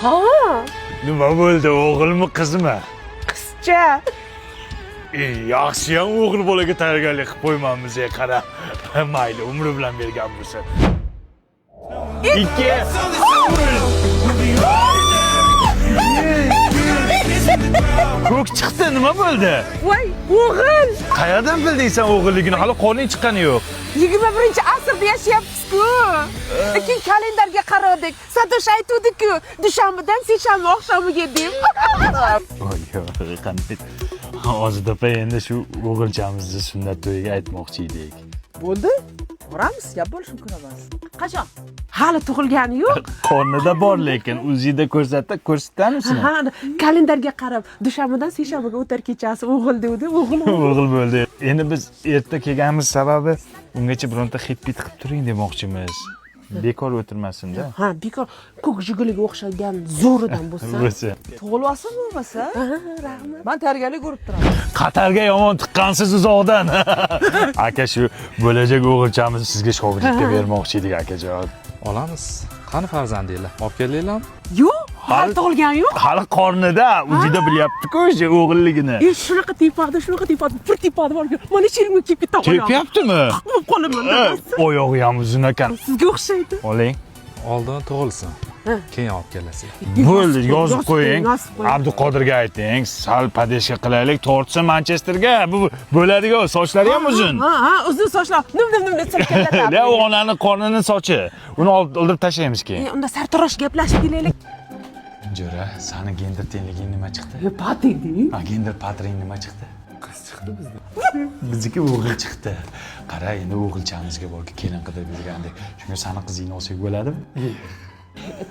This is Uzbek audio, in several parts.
Ha, Nima bo'ldi, o'g'ilmi, qizmi? Qizcha. E, yaxshiyam o'g'il bolaga tayyorgarlik qilib qo'ymamiz, e, qara. Mayli, umri bilan bergan bo'lsa. Ikki. Ko'k chiqdi, nima bo'ldi? Voy, o'g'il. Qayerdan bilding sen o'g'illigini? Hali qorning chiqqani yo'q. 21-asrda yashayapmiz-ku. Keyin kalendarga qaradik. Satosh aytuvdi-ku, dushanbadan seshanba oqshomiga deb. Voy, qanday? Hozir opa, endi shu o'g'ilchamizni sunnat to'yiga aytmoqchi edik. Bo'ldi. Boramiz, gap bo'lishi mumkin emas. Qachon? Hali tug'ilgani yo'q. Qornida bor, lekin UZIda ko'rsatdi, ko'rsatamisini? Ha, kalendarga qarab, dushanbadan seshanbaga o'tar kechasi o'g'il devdi, o'g'il. O'g'il bo'ldi. Endi biz erta kelganimiz sababi ungacha bironta xit bit qilib turing demoqchimiz. Bekor o'tirmasin-da. Ha, bekor ko'k jiguliga o'xshagan zo'ridan bo'lsa. Bo'lsa. Tug'ilib olsin bo'lmasa. Rahmat. Men tayyorgarlik ko'rib turaman. Qatarga yomon tiqqansiz uzoqdan. Aka, shu bo'lajak o'g'ilchamizni sizga shogirdlikka bermoqchi edik, akajon. Olamiz. Qani farzandinglar? Olib keldinglarmi? Yo'q, hali tug'ilgani yo'q. Hali qornida, UZIda bilyapti-ku o'sha o'g'illigini. E, shunaqa tepadi, shunaqa tepadi, bir tepadi borku. Mana sherimga kelib ketdi. Tepyaptimi? Bo'lib qolaman. Oyog'i ham uzun ekan. Sizga o'xshaydi. Oling. Oldin tug'ilsin. Keyin olib kelasizlar. Bo'ldi, yozib qo'ying. Yozib qo'ying. Abduqodirga ayting, sal padeshka qilaylik, tortsin Manchesterga. Bu bo'ladigan, sochlari ham uzun. Ha, ha, uzun sochlar. Nim nim nim silkilatadi. La, u onani qornini sochi. Uni oldirib tashlaymiz keyin. E, unda sartarosh gaplashib kelaylik. Jo'ra, sani gender tengliging nima chiqdi? E, pating. Ha, gender patring nima chiqdi? Qiz chiqdi bizda. Bizniki o'g'il chiqdi. Qara, endi o'g'ilchamizga borki kelin qidirib yurgandek. Shunga sani qizingni olsak bo'ladimi?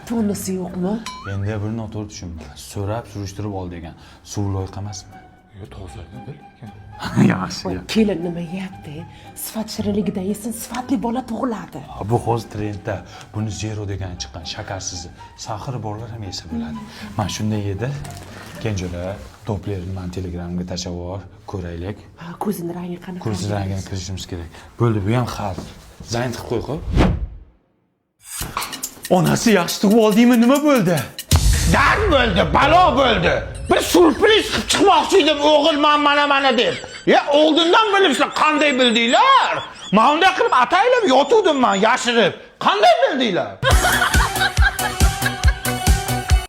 Tonisi yo'qmi? Endi buni noto'g'ri tushunma. So'rab, surishtirib ol degan. Suv loyqa emasmi? Yo'q, toza lekin. Yaxshi. Kelin nima yeyapti? Sifat shirinligidan yesin, sifatli bola tug'iladi. Bu hozir trendda. Buni zero degani chiqqan, shakarsiz. Saxari borlar ham yesa bo'ladi. Mana shunday yedi. Kenjo'ra, toplerini man Telegramga tashlab yubor, ko'raylik. Ha, ko'zini rangi qanaqa? Ko'z rangini kirishimiz kerak. Bo'ldi, bu ham hal. Zayn tiqib qo'y, qo'y. Onasi, yaxshi tug'ib oldingmi, nima bo'ldi? Dard bo'ldi, balo bo'ldi. Bir syurpriz qilib chiqmoqchi edim, o'g'il man mana mana deb. Ya oldindan bilibsizlar, qanday bildinglar? Men unday qilib ataylab yotuvdim man yashirib. Qanday bildinglar?